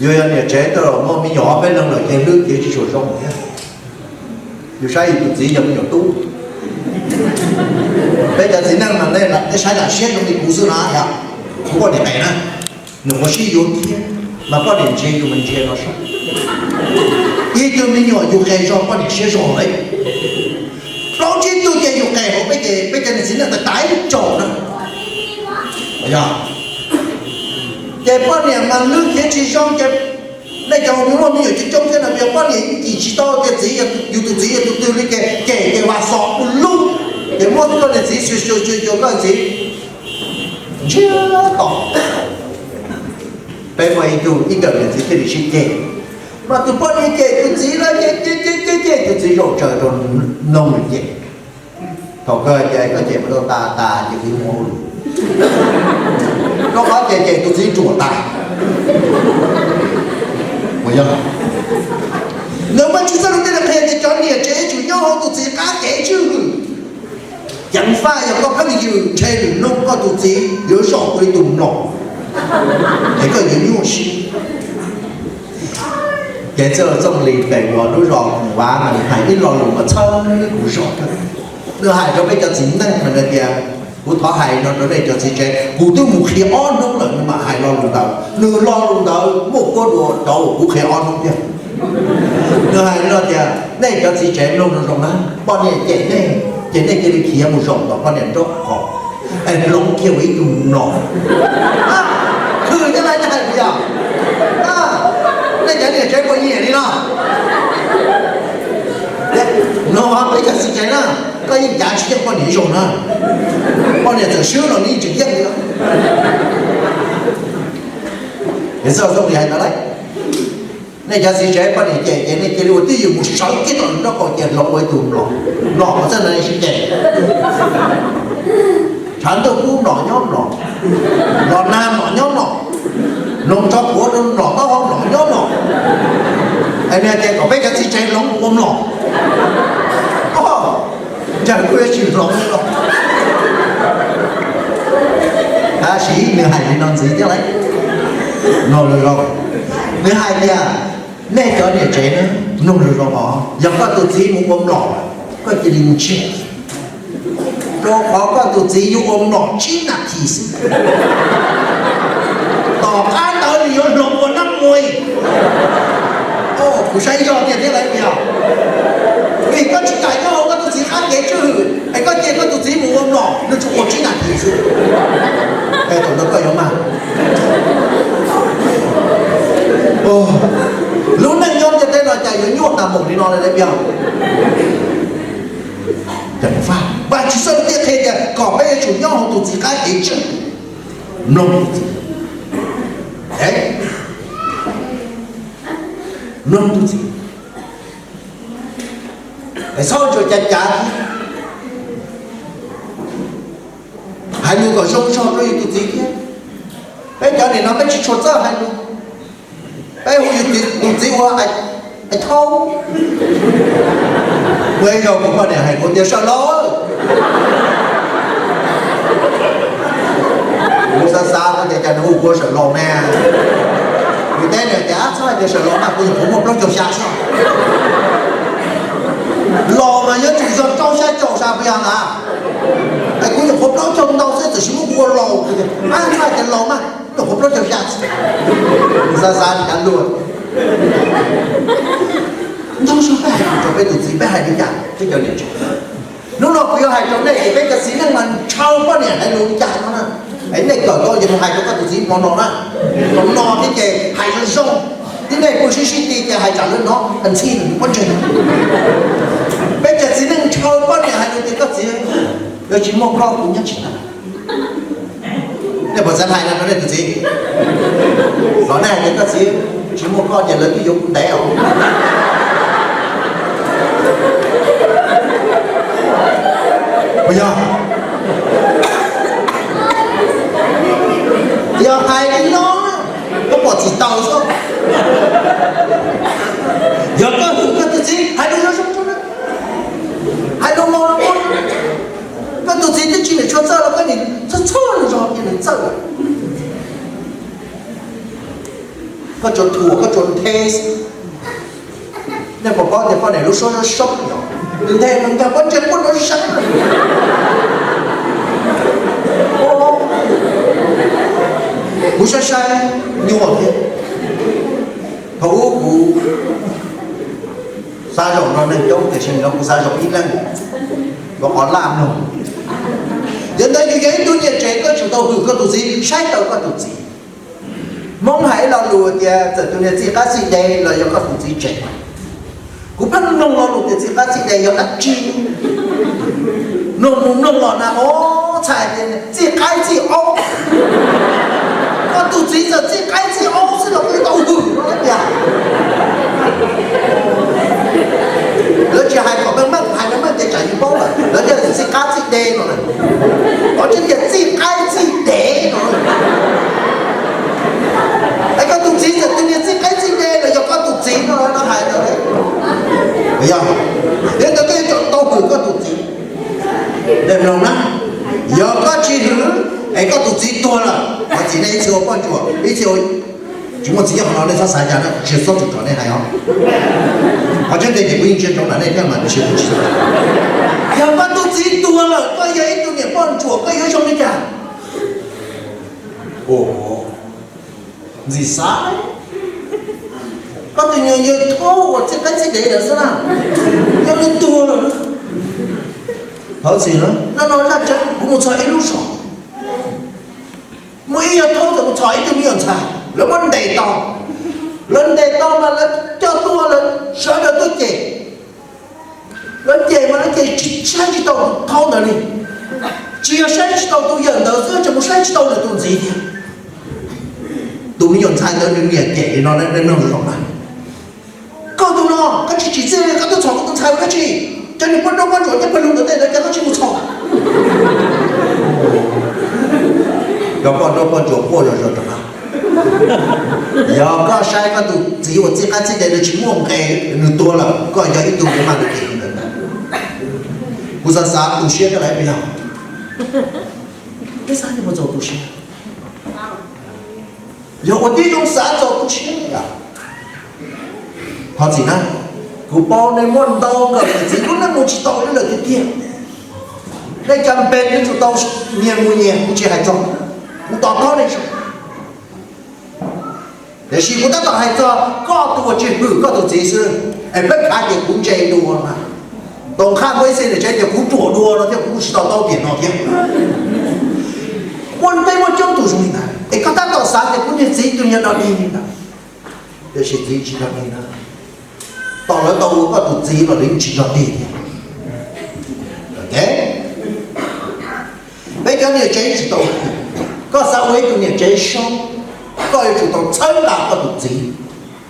Yus yog niam tsev tau los muaj me nyuam ob peb leeg lawm ces hlwb cev tsis tshua zoo thiab. Yus saib yus tus txiv yog me nyuam tub. Peb cov txiv neej mas nej saib lam siab zoo li kuv xwb na yom. Kuv poj niam qes na, nws ua sib yuav thiab, mas poj niam ntsia yus mas ntsia no saib. Ib tug me nyuam yus qes zog poj niam siab zog lawm. Plaub tsib tug ces yus qes hauv peb ces peb cov niam txiv neej tas tas ib tsaus na. Yog ces poj niam mas hlwb cev tsis zoo ces nej cov uas muaj me nyuam coob coob thiab no yog poj niam yeej cim tsis tau tias txiv, yus tus txiv yog tus twg li ces cem ces vas xos ua lub, ces muab koj niam txiv xyuas xyuas xyuas xyuas koj txiv ntsiag to. Peb muaj ib tug ib nkawm niam txiv thiaj li sib ceg, mas tus poj niam cem tus txiv lawm ces cem cem cem cem tus txiv zaum tsaws rau noog nws cem. Thaum kawg ces koj cem mus rau tas tas ces txiv mus ua lus, rau qhov ces cem tus txiv ruam tas. Uas yog nws muaj tsis txawj lus tej li qhia tias cov niam tsev tsum nyob hauv tus txiv qab kev tswj hwm. Ceev faj yog koj pheej yws ntshe lwm hnub koj tus txiv yuav zaum ua li tus mlom, es koj yuav nyuaj siab. Ces txawj txooj li pem uas lub zos Koom Vav mas nws hais ib lo lus mas txhawb kuv zog. Nws hais rau peb cov txiv neej mas nws tias, kuv thov hais no rau nej cov txiv tsev, kuv twb mus qhia ob hnub lawm nws mam hais lo lus ntawd, nws lo lus ntawd muaj kuab dua cov uas kuv qhia ob hnub thiab. Nws hais no tias nej cov txiv tsev mloog zoo zoo na, poj niam cem nej ces nej cia li khiav mus zaum tom poj niam nraub qaum es hloov kiag ua ib tug mlom. Khwv thiab lawv hais tias, nej cov niam tsev puas nyiam li no? No peb cov txiv tsev na, koj yeej cav tsis yeej poj niam zoo na, poj niam txawm swb los nws yeej tsis yeej li. Txawj txooj li hais ntawd lauj. Nej cov txiv tsev poj niam cem ces nej cia li ua twj ywm mus sawv kiag tom nraub qaum ces hloov ua ib tug mlom, mlom uas txawj na sib cem. Tshav ntuj kub mlom nyob mlom, los nag mlom nyob mlom, noog tso quav rau mlom taub hau mlom nyob mlom. Es nws hais tias kom peb cov txiv tsev hloov ua mlom, ntsawg kuj yuav tsis hloov li los. Tab sis nws hais li no ntxiv thiab lauj, mloog lus zoo. Nws hais tias nej cov niam tsev na, mloog lus zoo os, yog koj tus txiv mus ua mlom, koj cia li mus ntsiag, rau qhov koj tus txiv yuav ua mlom tsib nas this xwb, tom qab ntawd nws yuav hloov ua nab muaj. Kuv saib yog tiag thiab lauj, yog vim koj tsis kam nyob hauv koj tus txiv qab kev tswj hwm es koj cia koj tus txiv mus ua mlom, nws tsuas ua tsib nas this xwb, es thaum ntawd koj yuav mag. Lub neej nyob ntiaj teb no cas yuav nyuaj tas npaum li no li lauj, yog? Vaj Tswv txoj lus tiaj qhia tias kom peb yuav tsum nyob hauv tus txiv qab kev tswj, mloog tus txiv, mloog tus txiv, es txhob ntsuas cav cav thiab. Hais lus kom zoo zog rau yus tus txiv thiab. Peb cov niam no peb tsis tshua txawj hais lus, peb hu yus tus txiv ua Aib Thaub. Muaj ib zaug kuv poj niam hais kuv tias, Sawm Laus, kuv xav xav tias cas nws hu kuv ua Sawm Laus ne. Kuv teb nws tias, Txhob hais tias Sawm Laus mas, kuv nyuam qhuav muaj plaub caug xya xwb. Laus mas yuav tsum yog rau xya caum xwb puas yog ntag? Es kuv nyuam qhuav plaub caug ntau xwb txawm siv muab kuv ua Laus. Txhob hais tias Laus mas, nyuam qhuav plaub caug xya xwb. Xav xav cav luag. Ntau zaus peb hais lus rau peb tus txiv peb hais li cas peb cov niam tsev? Hnub no kuv yuav hais rau nej ces peb cov txiv neej mas ntshaw poj niam hais lus li cas no na. Es nej kawm tau ces mus hais rau koj tus txiv hmo no na. Hmo no thiab ces hais zoo zoo, tib neeg kuj sib sib ti ces hais tsam lawv hnov ntxhi nws pob ntseg. Peb cov txiv neej ntshaw poj niam hais lus tias, Koj txiv, yog tsis muaj koj kuv nyob tsis tau. Nej puas xav hais no rau nej tus txiv? Los nej hais tias, Koj txiv, tsis muaj koj ces lawv twb yuav kuv ntev os. Puas yog? Yog hais li no, koj pom txim taus xwb. Yog koj hwm koj tus txiv, hais lus zoo zoo, hais lus mos mos. Koj tus txiv twb tsis tshua txawj los koj nim txhob txhob lus zog tias nws txawj. Koj tsuas thuam, koj tsuas nthe. Nej puas paub tias poj niam lub suab soob soob no, nws nthe nws nkag pob ntseg quaj nrov sab. Kuv saib saib nyuaj thiab. Thaum ub kuv xav zaum no neeg coob tiam sis no kuv xav zaum ib leeg, kuv qhov laj mloog. Yog ntawd yus yog ib tug niam tsev koj tsum tau hwm koj tus txiv, saib taus koj tus txiv. Hmoob hais ib lo lus tias txawm tus niag txij qab txij dev los yog koj tus txiv tsev. Kuv pheej mloog lo lus tias txij qab txij dev yog dab tsi. Mloog mus mloog los na, o, txhais tias txij qaib txij aub. Koj tus txiv txawm txij qaib txij aub xwb los koj tau hwm no tiag. Lawv tsis hais kom meej meej, hais meej meej ces tsam yus paub lawm, lawv thiaj txij qab txij dev no. Qhov tseeb tias txij qaib txij dev no. Es koj tus txiv txawm tus niag txij qaib txij dev los yog koj tus txiv no, no hais ntawd. Yog, yog ntawd koj yuav tsum tau hwm koj tus txiv. Mloog na, yog koj tsis hwm es koj tus txiv tuag lawm, qhov txiv nej ib txhia ua poj ntsuam, ib txhia ua, tsis muaj txiv nyob qhov no nej txhob xav cas na, tsis txhob txhua tso nej hais os. Qhov tseeb tiag ces kuv yeej ntsia ntsoov ntawm nej thiab mas tiam sis kuv tsis txhob. Yog koj tus txiv tuag lawm koj yog ib tug niam poj ntsuam koj yuav zoo li cas? Ntxim xav, koj tus nyuam yawg thaub uas txij qaib txij dev ntawd xwb na, yog nws tuag lawm, thov txim na, no no zaj tseeb kuv mus txog ib lub zos, muaj ib yawg thaub txawm mus txhom ib tug me nyuam ntxhais, lawv muab ntes tau, lawv ntes tau mas lawv coj tuaj, lawv sawv daws tuaj cem. Lawv cem mas lawv cem tsis saib tsis taus tus thaub ntawd li, tsis yog saib tsis taus tus yawm ntawd xwb, tseem mus saib tsis taus nws tus ntxiv thiab. Tus me nyuam ntxhais ntawd nws niam cem li no, nej mloog zoo na. Koj tus no, koj tsis tsim txiaj li, koj tuaj txhom kuv tus ntxhais ua dab tsi? Cov niag poj nrauj poj ntsuam nyob pawg lug ntawd tej ntawd cas koj tsis mus txhom? Cov poj nrauj poj ntsuam quaj zom zaws rov qab. Yog koj saib koj tus txiv uas txij qab txij dev nws tsis muaj nqe, nws tuag lawm, koj yog ib tug yuav mag nws cem li ntawd. Kuv xav xav tu siab koj lawm puas yog? Peb xav txog tu siab. Yog ua tib zoo xav txog tu siab yom. Thov txim na, kuv paub nej muaj ntau nkawm niam txiv lub neej mus tsis tau li lawm tiag tiag. Nej cas npe nej tsum tau nyias mus nyias, kuv tsis hais txog, kuv to taub nej. Tiam sis kuv tab tom hais txog koj tus uas tsis hwm koj tus txiv xwb, es peb khav ces kuv ntse dua na. Tom qab muaj ib txhia niam tsev tias kuv ruam dua no thiab kuv tsis to taub tiam no thiab. Muaj peb muaj coob tus zoo li ntawd, es koj tab tom xav tias kuv niag txiv tus niag dog dig li ntawd. Tiam sis txiv tsis dog dig na. Tom lawv tau ua koj tus txiv los lawv tsis dog dig thiab. Peb cov niam tsev tsis tau, koj xav ua ib tug niam tsev zoo, koj yuav tsum tau txhawb nqa koj tus txiv.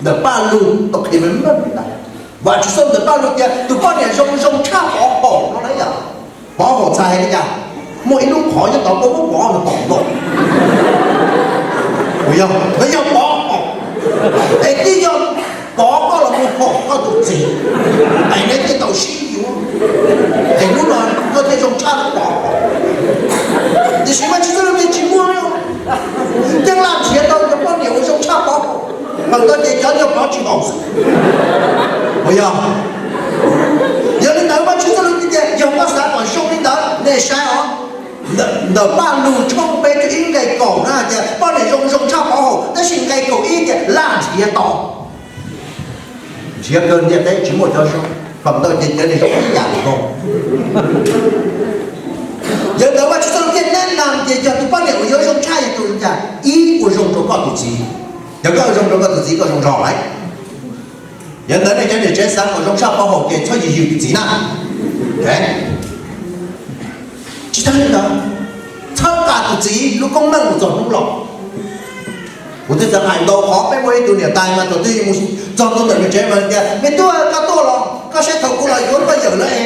Ntawm Paj Lug tau qhia meej meej ntawd. Vam Tswv Xyooj ntawm Paj Lug tias tus poj niam zoo zoo tshaj pov haum no na yom. Pov haum txhais hais li cas? Muaj ib lub qhov nyob tod koj muab pov nws tom nkaus. Puas yog? Lawv yog pov haum. Es twb yog pov koj los mus haum koj tus txiv, es neb thiaj tau sib yuav. Es hnub no koj thiaj zoo tshaj lub pov haum. Tiam sis Vajtswv txoj lus tias tsis muaj li. Yeej laj nrhiav tau cov poj niam uas zoo tshaj pov haum, feem ntau ces cov niag pov tsis haum xwb. Puas yog? Yog li ntawd Vajtswv txoj lus tias yog koj xav kom zoo li ntawd, nej saib os. Ntawm Paj Lug tshooj peb tshooj ib nqe kaum na tias poj niam zoo zoo tshaj pov haum, tab sis nqe kaum ib tias laj nrhiav tau. Nrhiav kawg ntiaj teb tsis muaj cov zoo, feem ntau ces cov niag zoo ib yam li koj. Yog li ntawd Vajtswv txoj lus thiaj neb na tias yog tus poj niam uas yuav zoo tshaj yog tus li cas, ib, ua zoo rau koj tus txiv. Yog koj ua zoo rau koj tus txiv koj zoo zog lawm. Yog li ntawd nej cov niam tsev xav kom zoo tshaj pov haum ces txhob yws yws tus txiv na. Tsis tas li ntawd, txhawb nqa tus txiv lub koob meej mus txog hnub laus. Kuv twb txawm hais ntau qhov, peb muaj ib tug niam tais mas thaum twg mus txog ntua ntawm nws tsev mas tias, me tub, koj tuaj los koj saib thaum kuv los yuav koj yawm lawv,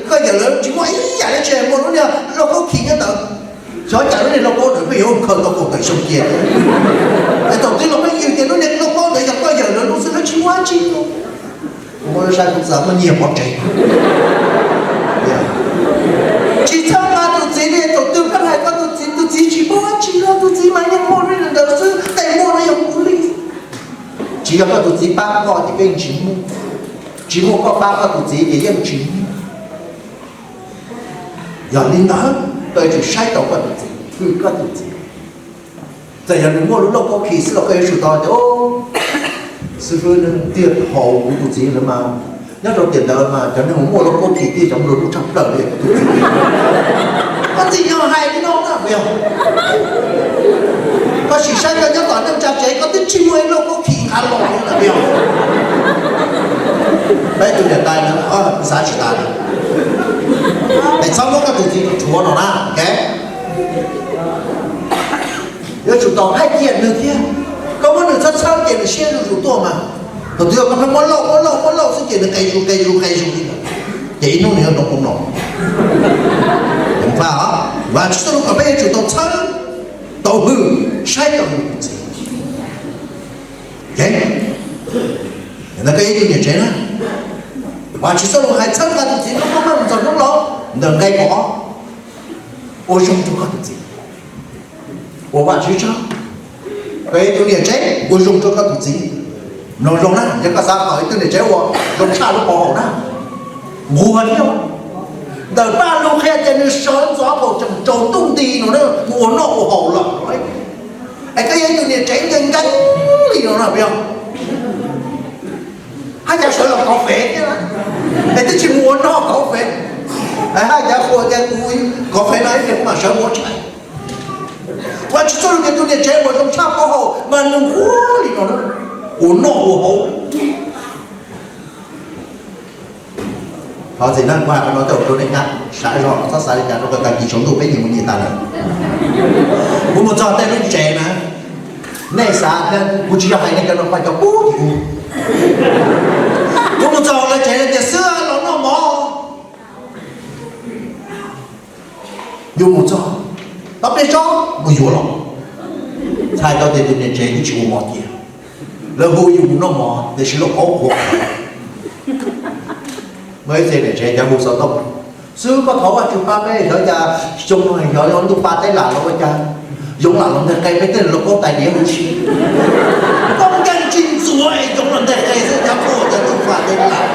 koj yawm lawv tsis muaj ib yam dab tsi, muaj lub niag lauj kaub khi nyob ntawd. Xyov cas lub niag lauj kaub ntawd pheej yuav khaws tau kaum tawm xyoo cia. Es thaum twg los pheej yws tias lub niag lauj kaub ntawd yog koj yawm lawv lub xwb, lawv tsis muaj dab tsi. Kuv muab lub saib kuv txawm muab nyiag pov tseg. Tsis txhawb nqa tus txiv li, thaum twg pheej hais koj tus txiv, tus txiv tsis muaj dab tsi los tus txiv mas yeej muaj li ntawd xwb, tej muaj no yog kuv li. Yog koj tus txiv pab koj ces koj yeej tsis muaj, tsis muaj koj pab koj tus txiv ces yeej tsis muaj. Yog li ntawd, koj yuav tsum saib taus koj tus txiv, hwm koj tus txiv. Txawm yog nws muaj lub lauj kaub khi xwb los koj yuav tsum tau tias, xib fwb, nws tiag haus kuv tus txiv lawm mas, nyob rau tiam ntawd mas cov neeg uas muaj lauj kaub khi tiag cov nplua nuj tshaj plaws li. Koj txiv yog hais li no na, puas yog? Koj sim saib koj nyob tom neej tsa tsev koj twb tsis muaj ib lauj kaub khi nqa los li na, puas yog? Peb tus niam tais no, kuv xav tsis tas li. Es txhob muab koj tus txiv rhuav no na, ok? Yuav tsum tau hais kiag nws thiab. Koj muab nws txhawb txhawb ces nws siab zuj zus tuaj mas. Thaum twg koj pheej muab lauj muab lauj muab lauj xwb ces nws qe zus qe zus qe zus li. Ces ib hnub nws yuav nroo nroo no. Vam tsis txhob lub kom peb yuav tsum tau txhawb, tau hwm, saib taus nws tus txiv. Ntawd koj yog ib tug niam tsev na, Vam tsis txhob lub hais txhawb nqa tus txiv hnub qub mus txog hnub laus. Ntawm nqe kaum ob, ua zoo rau koj tus txiv, ua Vam tsis txhob. Koj yog ib tug niam tsev ua zoo rau koj tus txiv. Mloog zoo na, yog koj xav tau ib tug niam tsev ua zoo tshaj lub pov haum na, nquag thiab. Ntawm paj lug qhia tias nws sawv ntxov thaum tseem tsaus ntuj nti no na, mus ua noj ua haus lawm. Es koj yog ib tug niam tsev nkees nkees li no na, puas yog? Haj cas sawv los kov fev thiab, es twb tsis mus ua noj kov fev. Haj cas qhuas tias kuv kov fev no ib pliag kuv mam sawv mus ua tshais. Vam tsis txhob lub tias tus niam tsev uas zoo tshaj pov haum mas nws nquag li no na, ua noj ua haus. Thov txim na, kuv hais qhov no tej zaum rau nej nyab sawv zog txhob xav li cas rau qhov tag kis tsaus ntuj peb nyias mus nyias tas lawm. Kuv mus txog tej lub tsev na, nej xav, kuv tsis yog hais nej cov no paj cov pub tim kuv. Kuv mus txog lawv tsev lawv tias xwb los noj mov. Yus mus txog, tau peb zaub mus yuav los, txhais tau tias tus niam tsev twb tsis ua mov tiag. Lawv hu yus mus noj mov tiam sis lub qauv qhuav. Muaj ib txhia niam tsev cov hu xov tooj, xib hwb koj thov Vajtswv pab peb, xyov cas xyoo no xyov yog ntuj fa teb lam los ua cas, yoov lam los nteg qe peb tej lub qauv tais diav huv si. Koj nkees tsis ntxuav es yoov los nteg qe xwb, cov qauv cov ntuj fa teb lam.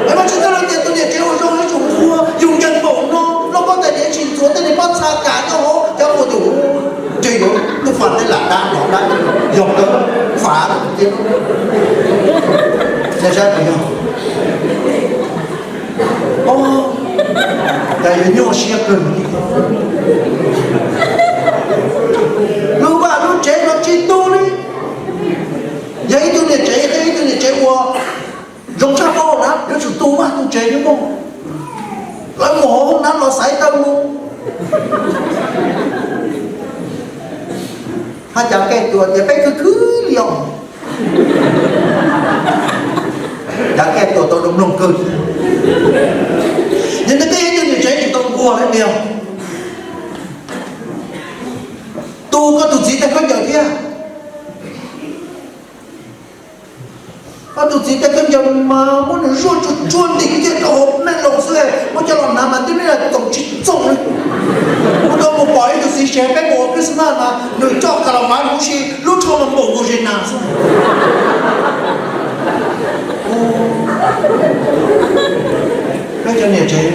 Es Vajtswv txoj lus tias tus niam tsev uas zoo yuav tsum nquag, yus nkees npaum no, lub qauv tais diav tsis ntxuav, tej niag pob txha kas nyob hauv cov qauv tais diav, ntshe yuav ntuj fa teb lam dab no dab, yog kawg, fa tiag. Nej saib puas yog? Cas yuav nyuaj siab kawg. Lub vaj lub tsev no tsis tu li. Yog ib tug niam tsev, ib tug niam tsev uas zoo tshaj qauv na yuav tsum tu vaj tu tsev li mog. Lawv mus hauv hoob nab los xaiv taw mus. Haj cas Kej Tuam tias peb khwv khwv li os. Cas Kej Tuam tau mloog kawg. Yog ntawd tej ib tug niam tsev tsis tau nquag li tiag. Tu koj tus txiv tej khaub ncaws thiab. Koj tus txiv tej khaub ncaws mas muab nws zuaj tsuag tsuag ntim kiag rau hauv meej loos xwb, muab coj los hnav mas twb ne txoom tsis txoom li. Kuv tau mus pom ib tug txiv tsev peb mus ua Christmas mas nws coj ka la mas huv si lub tsho mas npaum nkaus zes nas xwb. Peb cov niam tsev,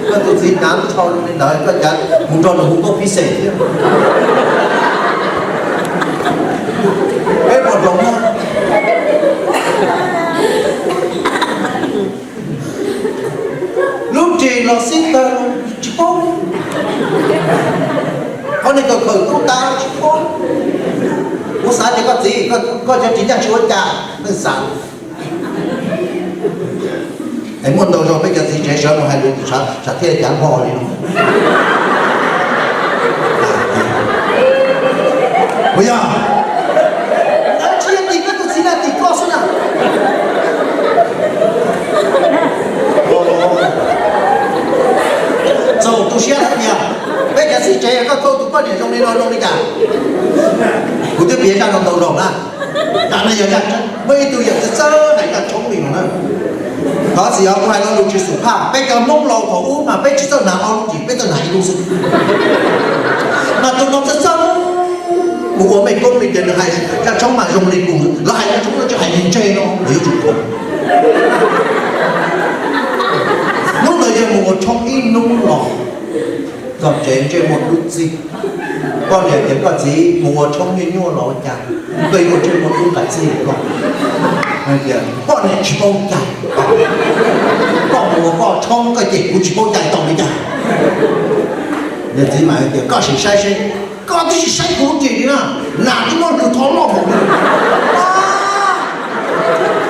koj tus txiv hnav lub tsho zoo li ntawd koj cas mus nrog nws hu nkauj pib xes thiab. Peb puas hloov na? Lub ris los xib taw tsis paub. Qhov niag kawm khawm tub tas tsis paub. Kuv xav tias koj txiv, koj cov ris nyaj tsis ua cas, nej xav. Es muaj ntau zaus peb cov txiv tsev sawv mus hais lus tim tshav thiaj cav npog li no. Puas yog? Lawv tsis yog tim koj tus txiv na, tim koj xwb na. Txaus tu siab thiab tiag. Peb cov txiv tsev koj thauj tus poj niam zoo li no zoo li cas? Kuv twb piav zaj no ntau zaus na. Zaj no yog zaj tseeb, muaj ib tug yawm txawj txawj hais zaj tshoob li no na. Thov txim os, kuv hais lo lus tsis xum phaj, peb cov Hmoob laus thaum ub mas peb tsis txawj hnav ob lub ris, peb txawj hnav ib lub xwb. Mas tus no txawj txawj Kuv ua mej koob li ces nws hais zaj tshoob mas zoo li kuv, lawv hais zaj tshoob no tsis hais li ntseg no, lawv yuav tsum koob. Hnub ntawd yawg mus ua tshoob ib hnub los txog tsev ntsej muag dub txig. Poj niam tias, koj txiv, mus ua tshoob nyuaj nyuaj los ua cas koj yuav ntsej muag dub nqaim txig li ko? Tias, poj niam tsis paub cai, koj mus ua koj tshoob koj ces kuv tsis paub cai tau li cas. Yawg txiv mas tias, koj sim saib seb, koj twb tsis saib kuv lub ris li na, nas twb muab nws tho loj npaum li.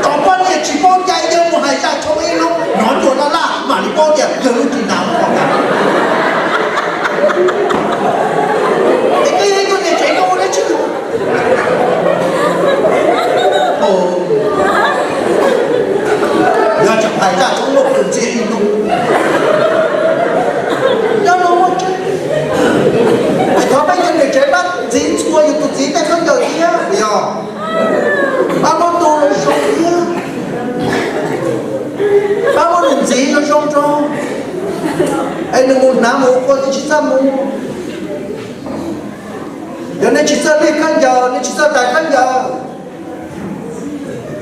Tom poj niam tsis paub cai, yawg mus hais zaj tshoob ib hnub hnov ncua laj laj mam li paub tias yawg lub ris nas muab tho tas. Es koj yog ib tug niam tsev koj ua dab tsi? Yog tseem hais zaj tshoob loj kawg ntxiag ib hnub. Nyob no muaj tseeb, thov peb cov niam tsev pab ntxiv ntxhua yus tus txiv tej khaub ncaws thiab, yog pab muab tu zoo zoo thiab, pab muab nws ntxiv zoo zoo tso, es nws mus hnav mus ua qhua twb tsis txaj muag. Yog nej tsis txawj lij khaub ncaws, nej tsis txawj tais khaub ncaws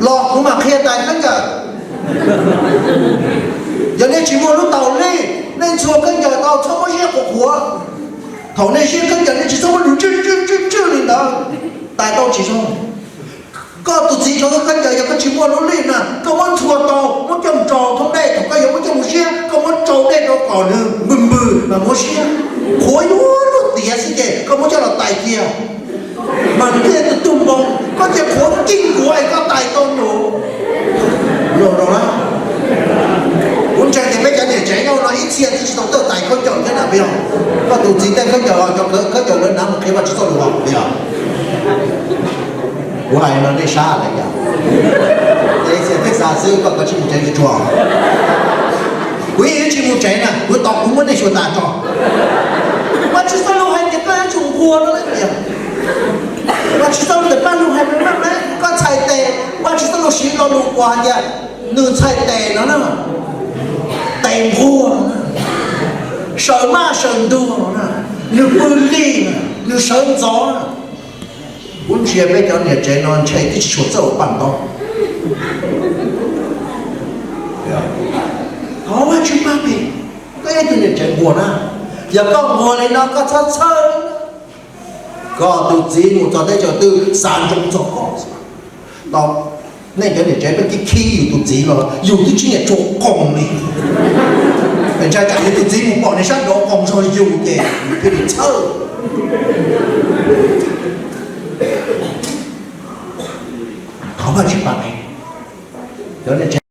los kuv mam qhia tais khaub ncaws. Yog nej tsis muaj lub taus lij, nej ntxhua khaub ncaws tau txhob muab ziab qhuav qhuav. Thaum nej ziab khaub ncaws nej tsis txhob muab nws tswj tswj tswj tswj li ntawd, tais tau tsis zoo. Koj tus txiv rau koj khaub ncaws, yog koj tsis muaj lub lij na, koj muab ntxhua tau, muab coj mus rau thoob dej, thaum koj yuav muab coj mus ziab, koj muab rau dej rau kom nws npws npws mas muab ziab. Qhuav yuav luag tiav xwb ces koj muab coj los tais cia, mas nws thiaj li tug npoo. Koj cia qhuav kij nkuav es koj tais tau nws. Los rau na, kuv ntseeg tias peb cov niam tsev nyob no ib txhia twb tsis tau txawj tais khaub ncaws thiab na, puas yog? Koj tus txiv tej khaub ncaws, cov khaub ncaws lawv hnav mus qhia Vajtswv txoj lus os, puas yog? Kuv hais no nej sab lawm yog? Ib txhia peb xav xwb, koj kav tsij mus tsev tsuag tsuag. Kuv yeej yuav tsis mus tsev na, kuv tos kuv muab nej xyuas tas tso. Vajtswv txoj lus hais tias koj yuav tsum nquag no tiag. Vajtswv txoj lus ntawm paj lug hais meej meej, koj txhais tes, Vajtswv txoj lus siv lo lus uas hais tias nws txhais tes no na, tes nquag, sawv maj sawv ntuag na, nws pw lij, nws sawv ntxov. Kuv ntsia peb cov niam tsev no ntshe twb tsis tshua txawj ua paj ntaub. Thov Vajtswv pab peb, koj ib tug niam tsev nquag na, yog koj nquag li no koj txhob txhawj. Koj tus txiv mus txog teb chaws twg xav ntsoov txog koj. Nej cov niam tsev peb khib khib yus tus txiv los yus twb tsis niam tsuag qoos li. Ntshai tsam yus tus txiv mus pom niag sab nraud qoos zog yus ces yus thiaj li txhawj. Thov Vajtswv pab peb, cov niam tsev.